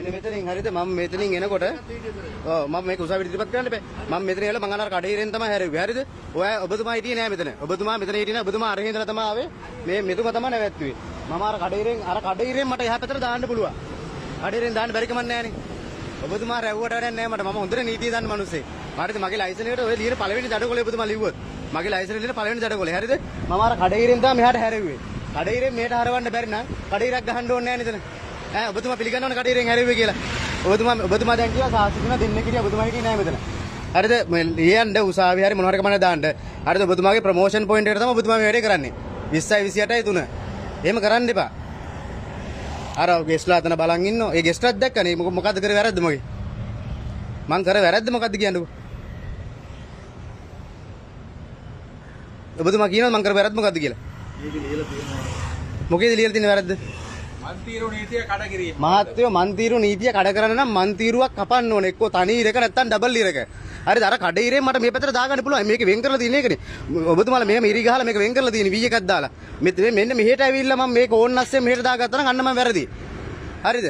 මෙන්න මෙතනින් හරිද? මම මෙතනින් එනකොට ඔව් මම මේක උසාවියට ඉදිරිපත් කරන්න බෑ. මම මෙතන ඇවිල්ලා මං අර කඩේරෙන් තමයි හැරෙව්වේ. හරිද? ඔයා ඔබතුමා හිටියේ නෑ මෙතන. ඔබතුමා මෙතන හිටියේ නෑ. ඔබතුමා අරහෙ ඉඳලා තමයි ආවේ. මේ මෙතුමා තමයි නැවැත්තුවේ. මම අර කඩේරෙන් අර කඩේරෙන් මට එහා පැත්තට දාන්න පුළුවන්. කඩේරෙන් දාන්න බැරි කමක් නෑනේ. ඔබතුමා රැව්වට වැඩක් නෑ මට. මම හොඳට නීතිය දන්න මිනිස්සෙක්. හරිද? මගේ ලයිසන් එකට ඔය ලියන පළවෙනි දඩකොලේ ඔබතුමා ලිව්වොත්. මගේ ලයිසන් එකේ ලියන පළවෙනි දඩකොලේ. හරිද? මම අර කඩේරෙන් තමයි මෙහාට හැරෙව්වේ. කඩේරෙන් මෙහෙට හරවන්න බැරි නම් කඩේරක් ගහන්න ඕනේ නෑ නේද? ඈ ඔබතුමා පිළිගන්නවනේ කඩේරෙන් හැරෙව්වේ කියලා. ඔබතුමා දැන් කියලා සාක්ෂි තුන දෙන්න කිරියා ඔබතුමා හිටියේ නෑ මෙතන. හරිද? මේ ලියන්න උසාවි හරි මොන හරි කමන්නේ දාන්න. හරිද? ඔබතුමාගේ ප්‍රොමෝෂන් පොයින්ට් එකට තමයි ඔබතුමා මේ වැඩේ කරන්නේ. 20යි 28යි 3. එහෙම කරන්න එපා. අර ගෙස්ට්ලා අතන බලන් ඉන්නෝ. ඒ ගෙස්ට්ලාත් දැක්කනේ. මොකද්ද කරේ වැරද්ද මගේ? මං කරේ වැරද්ද මොකද්ද කියන්නකෝ? ඔබතුමා කියනවා මං කරේ වැරද්ද මොකද්ද කියලා? මේක ලියලා තියෙනවා. මොකේද ලියලා තියෙන වැරද්ද? මන්තීරු නීතිය කඩ කිරීම. මහත්තයෝ මන්තීරු නීතිය කඩ කරන්න නම් මන්තීරුවක් කපන්න ඕනේ. එක්කෝ තනි ඉරක නැත්තම් ඩබල් ඉරක. හරිද? අර කඩ ඉරෙන් මට මේ පැත්තට දාගන්න පුළුවන්. මේක වෙන් කරලා තියෙන එකනේ. ඔබතුමාලා මෙහෙම ඉරි ගහලා මේක වෙන් කරලා තියෙන වී එකක් දාලා. මෙන්න මෙහෙට ඇවිල්ලා මම මේක ඕන් අස්සේ මෙහෙට දාගත්තා නම් අන්න මම වැරදි. හරිද?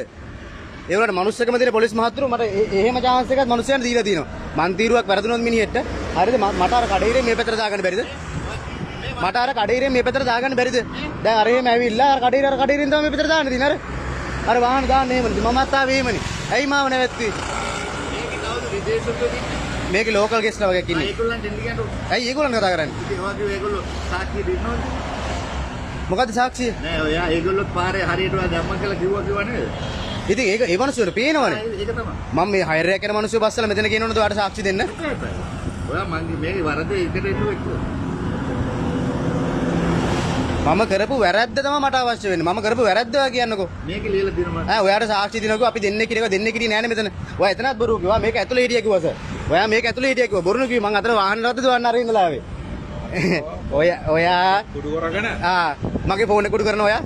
ඒ වුණාට මනුස්සකම තියෙන පොලිස් මහත්තුරු මට එහෙම චාන්ස් එකක් මනුස්සයන්ට දීලා තියෙනවා. මන්තීරුවක් වැරදුනොත් මිනිහෙට. හරිද? මට අර කඩ ඉරෙන් මේ පැත්තට දාගන්න බැරිද? මට අර කඩේරෙන් මේ පැත්තට දාගන්න බැරිද? දැන් අර එහෙම ඇවිල්ලා අර කඩේර අර කඩේරෙන් තමයි මේ පැත්තට දාන්න තියෙන්නේ. අර අර වාහන දාන්න එහෙමනේ. මමත් ආවේ එහෙමනේ. ඇයි මාව නැවැත්තුවේ? මේකේ කවුද විදේශිකයෝ ඉන්නේ? මේකේ ලෝකල් ගෙස්ට්ලා වගේක් ඉන්නේ. ඒගොල්ලන් දෙන්න කියන්න. ඇයි ඒගොල්ලන් කතා කරන්නේ? ඉතින් ඔයගේ ඒගොල්ලෝ සාක්ෂි දෙන්නවද? මොකද්ද සාක්ෂිය? නෑ ඔයා ඒගොල්ලෝ පාරේ හරියට ඔයා දැම්මා කියලා කිව්වා නේද? ඉතින් ඒක ඒ මිනිස්සුන්ට පේනවනේ. ඒක තමයි. මම මේ හයර් එකක් යන මිනිස්සු බස්සලා මෙතන කියනවනද ඔයාට සාක්ෂි දෙන්න? ඔයා මං මේකේ වරද එකට එන්නුව එක්ක. මම කරපු වැරද්ද තමයි මට අවශ්‍ය වෙන්නේ. මම කරපු වැරද්ද ඔයා කියන්නකෝ. මේක ලියලා දෙනවා. ඈ ඔයාට සාක්ෂි දෙනකෝ අපි දෙන්නේ කියන එක දෙන්නේ කිරියේ නෑනේ මෙතන. ඔයා එතනත් බොරුව කිව්වා. මේක ඇතුලේ හිටියා කිව්වා සර්. ඔයා මේක ඇතුලේ හිටියා කිව්වා. බොරුන කිව්වේ මං අතන වාහන රථ දුවන්න අර ඉඳලා ආවේ. ඔයා කුඩු කරගෙන ආ මගේ ෆෝන් එක කුඩු කරන ඔයා.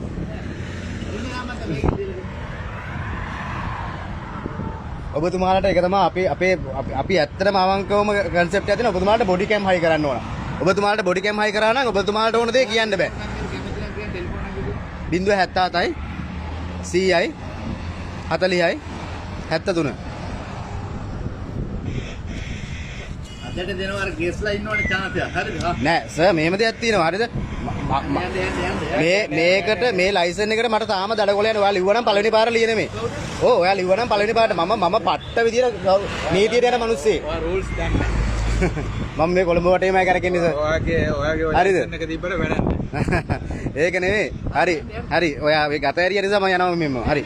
ඔබතුමාලාට ඒක තමයි අපේ අපේ අපි ඇත්තටම අවංකවම කන්සෙප්ට් එකක් තියෙන ඔබතුමාලාට බොඩි කැම් හයි කරන්න ඕන. ඔබතුමාලාට බොඩි කැම් හයි කරා නම් ඔබතුමාලාට ඕන දේ කියන්න බෑ. 077යි 100යි 40යි 73. අදට දෙනවා අර ගෙස්ලා ඉන්නවනේ චාන්ස් එකක්. හරිද? නෑ සර් මෙහෙම දෙයක් තියෙනවා. හරිද? මේ මේකට මේ ලයිසන් එකට මට තාම දඩකොල යන ඔයා ලිව්වා නම් පළවෙනි පාර ලිය නෙමෙයි. ඔව් ඔයා ලිව්වා නම් පළවෙනි පාරට මම පට්ට විදියට නීතියට යන මිනිස්සෙක්. ඔයා රූල්ස් දන්නේ නෑ. මම මේ කොළඹ වටේමයි කරකෙන්නේ සර්. ඔයාගේ ඔය ලයිසන් එක තිබ්බට වැඩක් නෑ. ඒක නෙමෙයි. හරි හරි ඔයා මේ ගත ඇරිය නිසා මම යනවා මෙම්ම. හරි.